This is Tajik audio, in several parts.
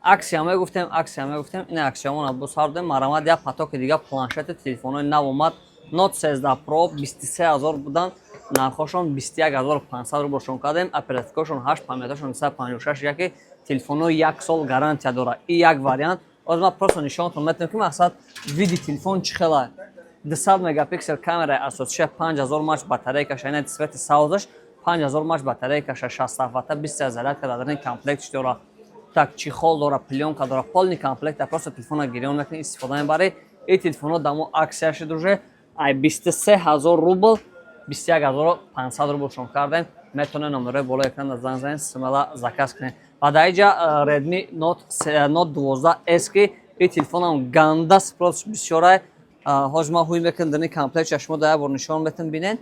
Акция мегуфтем, акция мегуфтем, ин акциямон бусар додем. Марамад, як потоки дига планшети, телефонҳои нав омад. Note 13 Pro 23 000 будан, нархошон 21 500 рублшон кардем. Оперативкашон 8, памяташон 256, яки телефонҳои як сол гарантия дорад. И як вариант оз ман просто нишонатон метавонем, ки мақсад види телефон чӣ хела: 200 мегапиксел камераи асосиша, 5000 мАч батарейкаша, ина цвети савзаш, 5000 мАч батарейкаша, 67 ватта, 20 зарядка дар ин комплектш дорад. Так, чехол дора, плёнка дора, полный комплект. Просто телефона гирён мекунӣ, истифода мебарӣ. Ин телефонҳо дамо акция шуд, уже ай 23 000 рубл 21 500 рублшон кардем. Метавонед номерои болои экрана занг занед, смело заказ кунед. Ва дар инҷа Redmi Note 12 S, ки ин телефонам ганда спрос бисёрай. Ҳозир ман ҳуй мекунам, дар ин комплект шумо дар як бор нишон метам, бинед.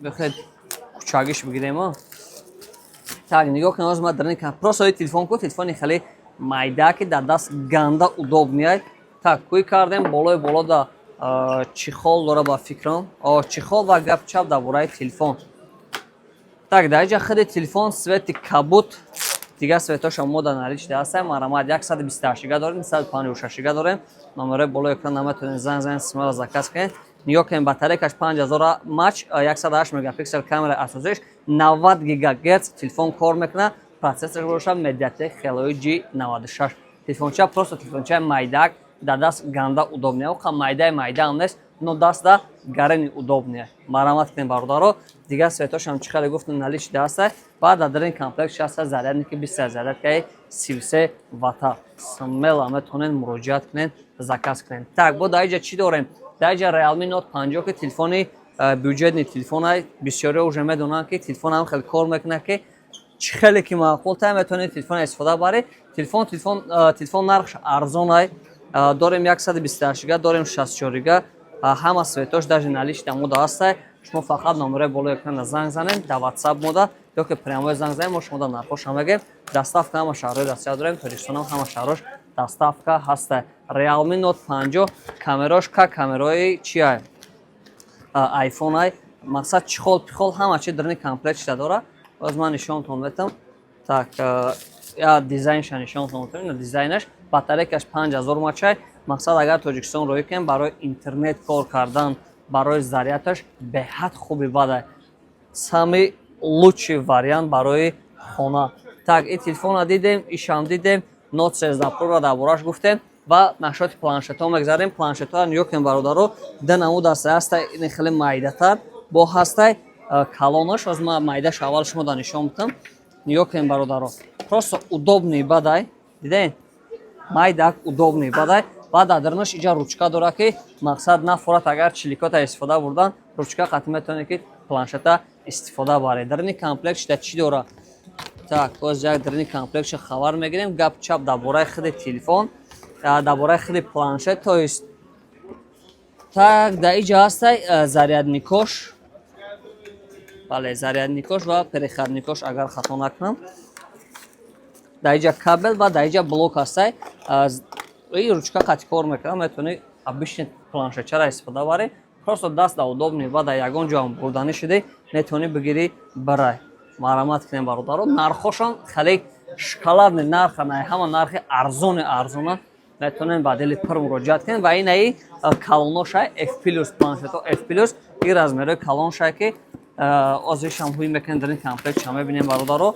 Бихед, кучагиш бигирем. Так, нигоҳ кунед, ҳозир ман дар ин просто ин телефон ку, телефони хеле майда, ки дар даст ганда удобный. Так, кӯй кардем, болои боло да чехол дора, ба фикрам чехол. Ва гап чап дар бораи телефон. Так, дар инҷа худи телефон цвети кабут, дигар цветошо мо дар наличии ҳастем. Марамад, 128 гига дорем, 156 гига дорем. Номерои болои экран наметавонед занг занед, смело заказ кунед. Нигоҳ кунед, батарейкаш 5000 мАч, 108 мегапиксел камераи асосиш, 90 гигагерц телефон кор мекунад, процессор бошад Mediatek Helio G96. Телефонча просто телефончаи майдак, дар даст ганда удобный, оқа майдаи майдаам нест, но даста гарени удобный. Марамат кунед, бародаро. Дигар цветошам, чӣ хеле гуфтем, наличии даста. Баъд дар ин комплект шаста зарядники, 20 зарядкаи 33 ватта. Смело метавонед муроҷиат кунед, заказ кунед. Так, бо дар инҷа чӣ дорем? Дар инҷа Realme Note 50, ки телефони бюджетный телефон, бисёриҳо уже медонанд, ки телефон ҳам хеле кор мекунад, ки чӣ хеле ки маъқул та, метавонед телефон истифода баред. Телефон нархш арзонай. Дорем 128 гига, дорем 64 гига, ҳама цветош даже наличии мода ҳастай. Шумо фақат номерои болои экрана занг занед, дар WhatsApp мода ё ки прямой занг занед, мо шумо дар нархоша мегӯем. Доставка ҳама шаҳрҳои Россия дорем, Тоҷикистонам ҳама шаҳрҳош доставка ҳастай. Realme Note 50, камерош ка камерои чиай, iPhone ай. Мақсад, чехол пихол, ҳама чи дар ин комплект шида дора. Боз ман нишонтон метам. Так, я дизайнша нишонтон метам, ина дизайнаш. Батарейкаш 5000 мАчай. Мақсад, агар Тоҷикистон роҳӣ кунем, барои интернет кор кардан, барои зарядаш беҳад хуби бадай, самый лучший вариант барои хона. Так, ин телефонро дидем, ишам дидем, Note 13 Pro-ро дар бораш гуфтем ва нашоти планшетҳо мегзарем. Планшетҳоро нигоҳ кунем, бародаро. Ду намуд ҳастай: ҳастай ин хеле майдатар, бо ҳастай калонаш. Ҳозир ман майдаш аввал шумо да нишон бидам. Нигоҳ кунем, бародаро, просто удобный бадай. Дидем, майдак, удобный бадай. Баъд дар дарунаш иҷа ручка дора, ки мақсад нафорат. Агар чиликота истифода бурдан, ручка қатъи метавонед, ки планшета истифода баред. Дар ини комплект шида чӣ дора? Так, боз як дар ини комплектша хабар мегирем. Гап чап дар бораи худи телефон, дар бораи худи планшет, то есть. Так, дар иҷа ҳастай зарядникош, бале, зарядникош ва переходникош, агар хато накунам. Дар иҷа кабел ва дар иҷа блок ҳастай. И ручка қатъи кор мекунад, метавонӣ обычный планшетчара истифода барӣ. Просто даст да удобный ва дар ягон ҷоам бурданӣ шудӣ, метавонӣ бигирӣ, барай. Марамат кунем, бародаро. Нархошон хеле шоколадный нарха, ҳама нархи арзони арзона. Метавонем ба дили пур муроҷиат кунем. Ва инаи калоношай, F плюс, планшето F плюс, и размерои калоншай, ки озишам ҳуй мекунем, дар ин комплект ча мебинем, бародаро.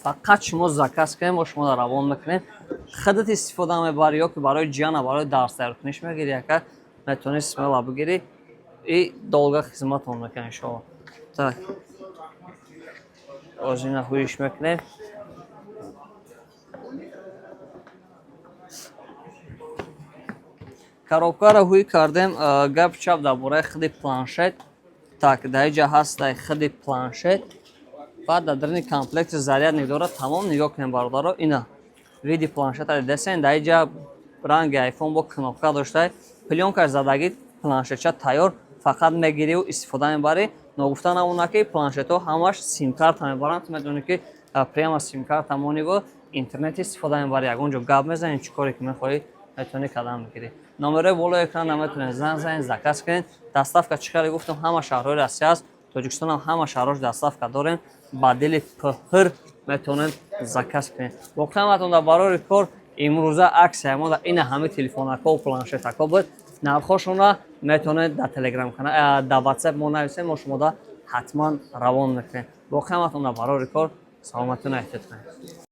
Фақат шумо заказ кунем, мо шумо равон мекунем. Худат истифода мебарӣ ё ки барои ҷиана, барои дарс тайёркуниш мегирӣ, яка метавонӣ смело бигирӣ и долго хизматон мекунем, иншоалло. Так, озина ҳуиш мекунем. Коробкаро ҳуй кардем. Гап чап дар бораи худи планшет. Так, дар инҷа ҳастай худи планшет. Баъд дар даруни комплекти зарядник дорад, тамом. Нигоҳ кунем, бародаро, ина види планшета дидесен. Дар инҷа ранги айфон, бо кнопка доштай, плёнкаш задагӣ, планшетча тайёр, фақат мегирию истифода мебарӣ. Ногуфта намонад, ки планшетҳо ҳамаш симкарта мебаранд. Ту медонӣ, ки прямо симкарта мониву интернет истифода мебарӣ, ягон ҷо гап мезанӣ, чӣ коре ки мехоҳӣ, метавонӣ кадам бигирӣ. Номерои болои экран, метавонед занг занед, заказ кунед. Доставка, чӣ хеле гуфтам, ҳама шаҳрҳои Россия аст, Тоҷикистонам ҳама шаҳрҳош доставка дорем. Ба дили пур. Метавонед заказ кунед. Воқеан, ҳаматон барори кор. Имрӯза аксия мо ина ҳамаи телефонакҳо, планшетакҳо буд. Нархҳошонро метавонед дар Телеграм, дар Ватсап мо нависем, мо шумода ҳатман равон мекунем. Воқеан, ҳаматон барори кор, саломатиро эҳтиёт кунед.